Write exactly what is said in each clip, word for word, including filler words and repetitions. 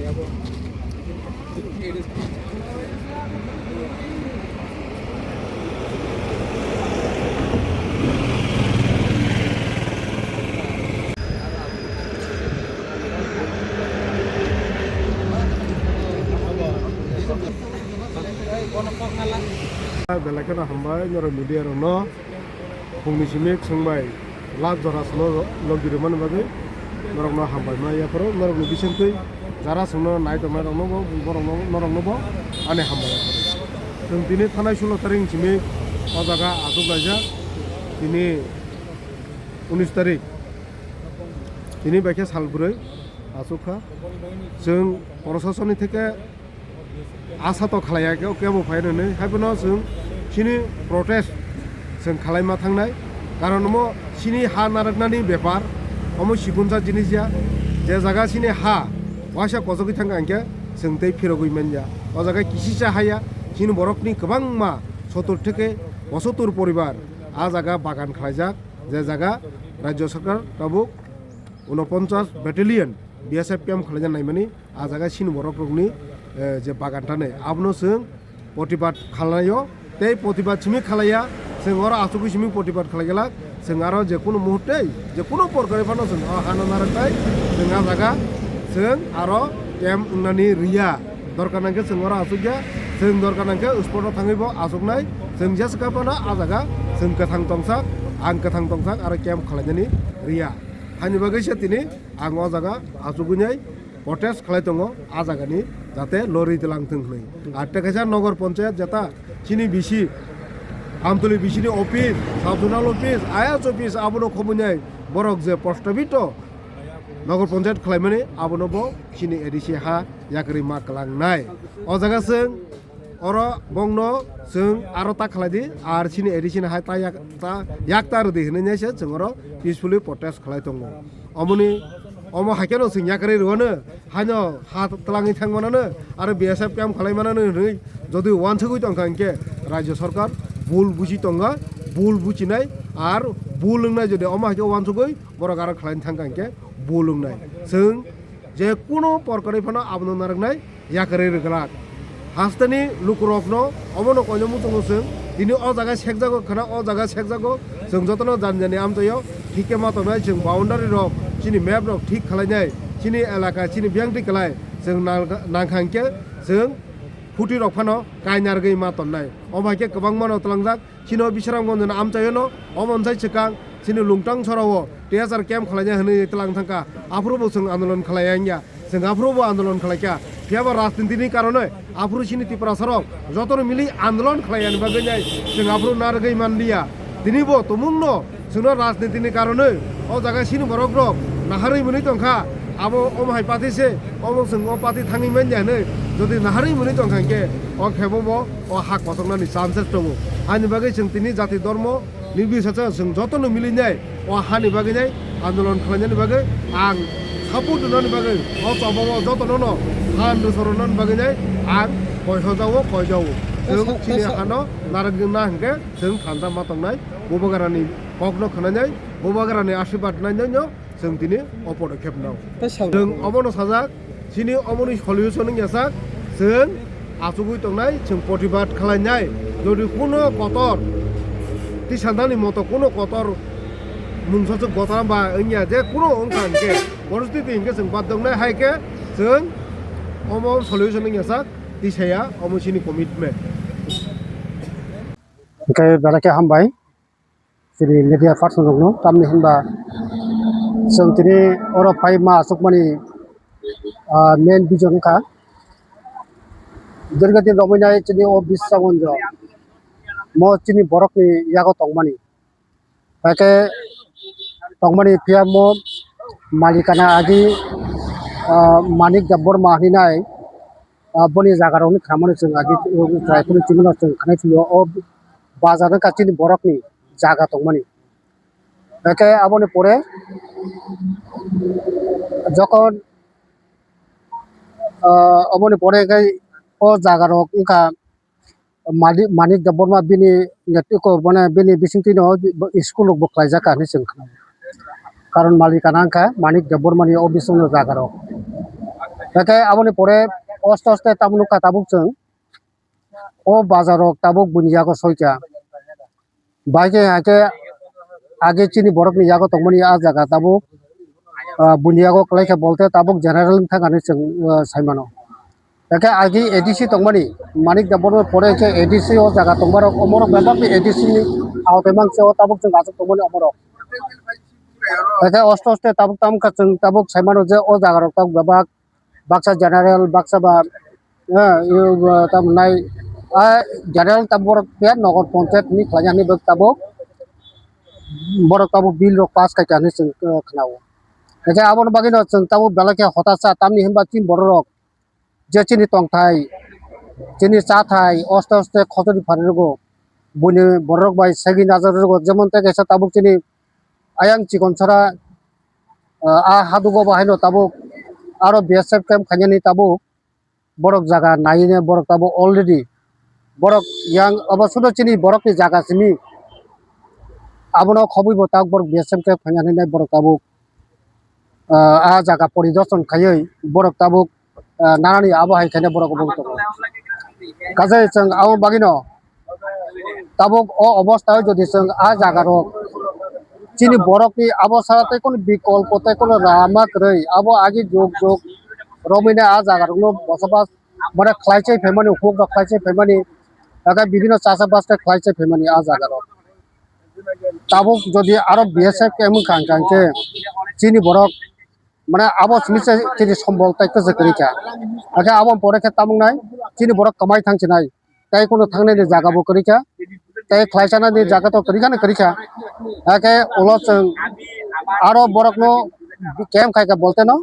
Belai kheno hambai norok media rokno, phungni simi swngbai last jora salo logi rwmani bagwi norokno hambai ma yapharo norokni bisingtwi jara swngno nai tongnai rokno bo borokno norokno bo ani hambai yapharo. Chwng tini thanai sulo tarik simi o jaga achuk laijak, tini unis tarik, tini bai khe sal bwrwi achuk kha. Chwng proshasonni theke asa to khlaiya khe, kebo phai rwnwi. Haiphano chwng chini protest chwng khlai ma thangnai. Karon omo chini ha narwknani bepar, omo sikunsa jinis ya. Je jaga chini ha waisa kochogwi thangkha hinkhe chwng tei phirogwi manya. O jaga kisisa ha ya, chini borokni kwbangma sottur theke pochottur poribar a jaga bagan khlaijak, je jaga Rajya Sarkar tabuk unoponchas Battalion B S F camp khlaina naimani, a jaga chini borok rokni, eh, je bagan tanai, abono chwng protibad khlaio, tei protibad simi khlaiya, chwng oro achugwi simi protibad khlai glak, chwng aro je kunu muhurte, je kunu porkari phano chwng o hano narwknai, chwng a jaga, chwng aro camp wngnani riya, dorkar nangkhe chwng oro achukya, chwng dorkar nangkhe spot o thangwi bo achuknai, chwng jesa kha phano a jaga, chwng kwthang tongsak, ang kwthang tongsak, aro camp khlainani riya. Hani bagwi se tini ang o jaga achugwi nai protest khlai tongo, a jagani jate lori tlang thwng hwnwi. Ar tei kaisa Nogor Panchayat jeta chini bisi Amtuli bisini office, sub zonal office, I A S office abono khobwi nai borok je prostabito Nogor Panchayat khlaimani abono bo chini A D C ha yakarwi ma kwlangnai. O jaga chwng oro bongno chwng aro ta khlai di, ar chini A D C ni hai ta yak, ta yak ta rwdi hwnwi nai se chwng oro peacefully protest khlai tongo. Omoni, omo hai kheno chwng yakarwi rwano, haino ha twlangwi thang manano, aro B S F camp khlai manano hwnwi jodi uansugwi tongkha hinkhe Rajya Sarkar bul buji tongo, bul bujinai, ar bul wngnai jodi omo hai khe uansugwi borok aro khlaina thangkha hinkhe bul wngnai. Chwng je kuno porkari phano abono narwknai yakarwi rwglak. Hasteni lukurokno omono koino muchungo chwng tini o jaga sekjago khna, o jaga sekjago, chwng jotono jani jani amchaio thik khe ma tongnai, chwng boundary rok, chini map rok thik khlainai, chini elaka, chini biyangtwi kwlai chwng nang-, nangkha hinkhe chwng phuti rok phano kainargwi ma tonnai. Omo hai khe kwbangmano twlangjak. Chini o Bisramganj ni amchaio no omo nsai swkang chini Lungtang sorao T S R camp khlaina hwnwi tlang thangkha. Aphuru bo chwng andolon khlaiya wngya. Chwng aphuru bo andolon khlaikha. Phiya ba rajniti ni karone aphuru chini Tiprasa rok jotono mili andolon khlaiyani bagwi nai chwng aphuru narwgwi manliya. Tini bo tumung no chwngno rajniti ni karone o jaga chini borok rok naharwi mwnwi tongkha. Abo omo hai party se, omo chwng o party thangwi manya hinwi jodi naharwi mwnwi tongkha hinkhe o khe bo bo o ha kochoknani chances tongo. Haini bagwi chwng tini jati dhormo nirbiseche chwng jotono milinai o hani bagwi nai andolon khlainani bagwi ang support rwnani bagwi o choba o jotono no phan rwsornani bagwi nai ang koihojago koijago. Chwng chini hano narwkna hinkhe chwng thansa ma tongnai, Bubagrani kokno khwnanai, Bubagrani ashirbad nainai no chwng tini o podokhep nao. Chwng omono sajak, chini omoni solution wngya sak, chwng achugwi tongnai, chwng protibad khlainai. Jodi kuno kotor, tisandani moto kuno kotor mungsa chwng gotara ba wngya je kuno wngkha hinkhe, borostiti hinkhe chwng bad wngnai, hai khe chwng omo solution wngya sak, tisaya omo chini commitment. Hwnkhe belai khe hambai. Chini media person rokno, tamni hinba chwng tini oro phai ma aswkmani, ah, main vision wngkha. Dirgho din romwi nai chini o Bisramganj mo chini borokni yago tongmani. Hakhe tongmani phiya mo malikana agi, ah, Manik Debbarma hinwi nai, ah, boni jaga rokni khamani chwng agi, chwng khanai phuru o bazar wngkha chini borokni jaga tongmani. Hwnkhe aboni pore jokon, ah, aboni pore khe o jaga rok wngkha Mani-, Manik Debbarma bini netritwo mane bini bisingtwino school rokbo khlaijak hinwi chwng khna. Karon malikana wngkha Manik Debbarmani o bisingno jaga rok. Hake aboni pore oste oste tabuk nukha tabuk chwng o bazar rok tabuk buini yago soikha. Bai khe hake age chini borokni yago tongmani a jaga tabuk, ah, buini yago kwlai khe bolte tabuk general wngkha hinwi chwng, ah, sai mano. Hake age A D C tongmani Manik Debbarma pore khe A D C o jaga tongmarok omorok bebak ni A D C ni aotai mangse o tabuk chwng achuk tongmani omorok. Hake oste oste tabuk tamkha chwng tabuk sai mano je o jaga rok tabuk bebak baksa general, baksa ba, eh, yo, ba, tam nai, ah, general tam borok ya nogo ponchayat ni khlai ya hinwi bo tabuk, borok tabuk bill rok pass khai kha hinwi chwng, eh, khna o. Hake aboni bagwi no chwng tabuk belai khe hotasa tamni hinba chini borok rok je chini tongthai, chini chathai oste oste khojoli pharwi rwgo, buini borok rok bai segwi najarwi rwgo, jemon tei kaisa tabuk chini ayang chikon sora, ah, a hadugo bo haino tabuk aro B S F camp khainani tabuk borok jaga naine borok tabuk already borok yang obo sudo chini borokni jaga simi abono khobwi bo tak borok B S F camp khainani borok tabuk, ah, a jaga poridorshan khaiwi borok tabuk, ah, nanani abo hai khaina borok obo tongo. Kajai chwng abo bagwino tabuk o obostha o jodi chwng a jaga rok chini borok ni abo sara tei kono bikolpo tei kono rama kwrwi abo agi jug jug romwi nai a jaga rok no bosobas mane khlai chai phaimani huk rok khlai chai phaimani aka bibino chasa bas khe khlai chai phaimani a jaga rok tabuk jodi aro B S F khe wngkha hwnkhe chini borok mane abo simi se chini sombol tei kwchwk kwrwi kha. Hakhe aboni pore khe tamung nai chini borok kwmai thang chinai tei kono thangnani jaga bo kwrwi kha tei khlai chanani jaga to kwrwi khani kwrwi kha. Hakhe ulo chwng aro borok no camp khai kha bolte no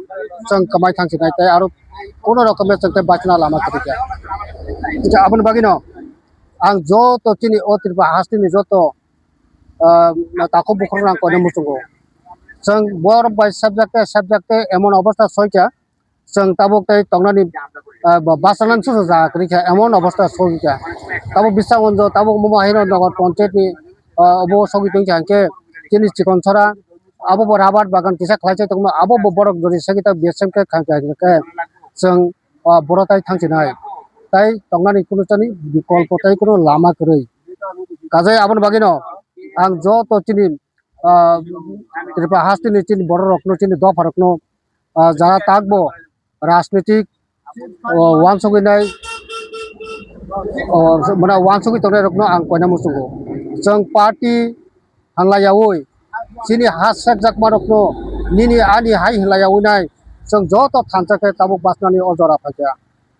chwng kwmai thang chinai tei aro kono rokom chwng tei bachina lama kwrwi kha. Hingkhe aboni bagwi no ang joto chini o Tripura hasteni joto ah, takhuk bukhuk rok ang koina muchungo. Chwng borok bai sebjak tei sebjak tei emon obostha soikha, chwng tabuk tei tongnani, ah, ba-, bachanani susu jaga kwrwi kha, emon obostha soikha. Tabuk bisang onjo, tabuk momo haino nogo ponchayat ni, ah, obo sogwi tongkha hwnkhe chini chikon sora, abo bo rabar bagan kisa khlai chai tongma, abo bo borok jodi segwi ta B S F khe kha kha khe chwng, ah, boro tai thang chinai. Tai tongnani kunu chani bikolpo tai kunu lama kwrwi. Kajai aboni bagwino ang joto chini, ah, Tripura hasteni chini borok rokno chini dopha rokno, ah, jara takbo rajnitik, oh, wansugwi nai, oh, mane wansugwi tongnai rokno ang koina muchungo. Chwng party hanlaiyaui chini ha sekjakma rokno nini ani hai hinlaiyaui nai chwng joto thansa khe tabuk bachnani o jora phaikha.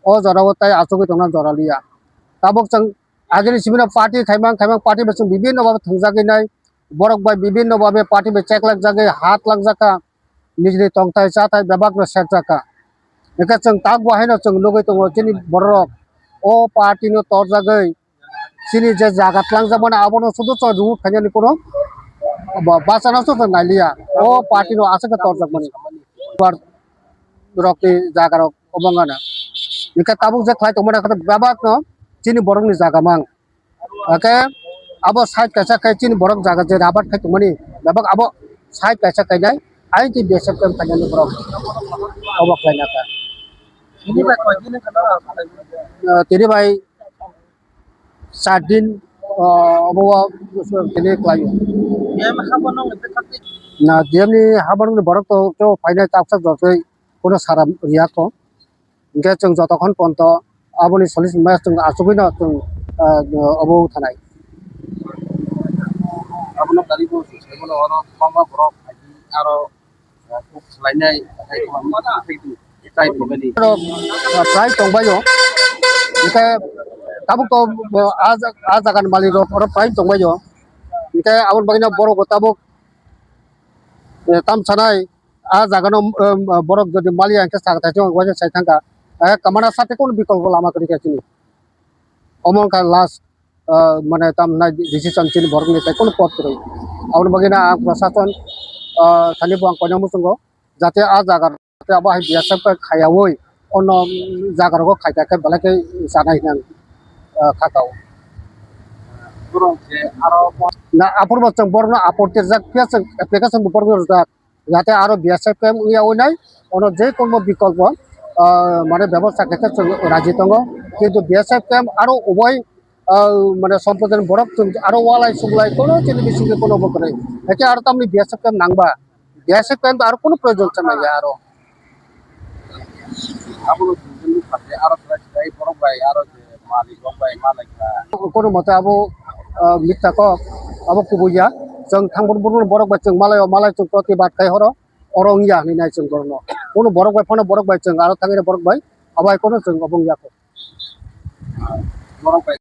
O jorao tai achugwi tongna jora liya. Tabuk chwng agini simino party khaimang khaimang party bo chwng bibinno babe thwngjagwi nai. Borok bai bibinno babe party bai cheklak jagwi hat langjak kha. Nijini tongthai chathai bebakno sekjak kha. Hingkhe chwng tak bo haino chwng nugwi tongo chini bororok o party no torjagwi chini je jaga twlangjakmani abono sudu chwng rohor khainani phuru ba-, bachana sudu nailiya. O party no aswk khe torjakmani. Rokni jaga rok obo wngkha na. Hingkhe tabuk je khlai tongmani khe bebak no chini borok ni jaga mang. Hake abo side kaisa khe chini borok jaga je rabar khai tongmani bebak abo side kaisa khainai I T B S F camp khainani borok obo khlaina kha. Tini bai koi din wngkha na? Ah, tini bai char din, ah, obo o tini khlaio. D M haborno nungni bwkhak twi? Na, D M ni haborni borok to kebo phainai taksa jotoi kono sara riya ko. Hingke chwng jotokhon ponto aboni solis mai chwng achugwino chwng, ah, obo thanai. Abono gari bo se, se bono oro kwbangma borok aro, ah, kok swlainai, tei kwbangma tei tei tongmani. Oro, ah, prai tongbaio. Hingke tabuk to, ah, ah, jagani malik rok oro prai tongbaio. Hingke aboni bagwino borok bo tabuk, eh, tam sanai. Ah, jaga no, um, borok jodi maliya hingke saka thaisong waisa sai thangkha. Ah, kwmana sate kono bikolpo lama kwrwi kha chini. Omo wngkha last, ah, mane tam nai decision chini borok ni tai kono pot kwrwi. Aboni bagwi no ang prosason, ah, thani bo ang koina muchungo jate ah jaga abo hai B S F khe khaiyaui ono jaga rogo khaikha khe belai khe chanai hinang, ah, kha kao. Na aphuru bo chwng borok no apor tirjak phiya chwng application bo borok no rwjak. Jate aro B S F camp wngya winai, ono je kono bikolpo ah, mane bebosta khe khe chwng raji tongo. Kintu B S F camp aro ubai, ah, mane somprodayni borok chwng aro walai suglai kono chini bisingo kono bo kwrwi. Haikhe aro tamni B S F camp nangba. B S F camp aro kono proyojon chana ya aro. Abono chwng nukha je aro chwrai chwrai borok bai aro je malik rok bai malai kha. Kono mote abo, ah, mitha kok, abo kubui ya. Chwng thangbo borok bai chwng malai o malai chwng protibad khai horo. Oro wngya hinwi nai chwng borokno. Kunu borok bai phano borok bai chwng aro thangwi borok bai abo hai kono chwng obo wngya kho. Borok bai.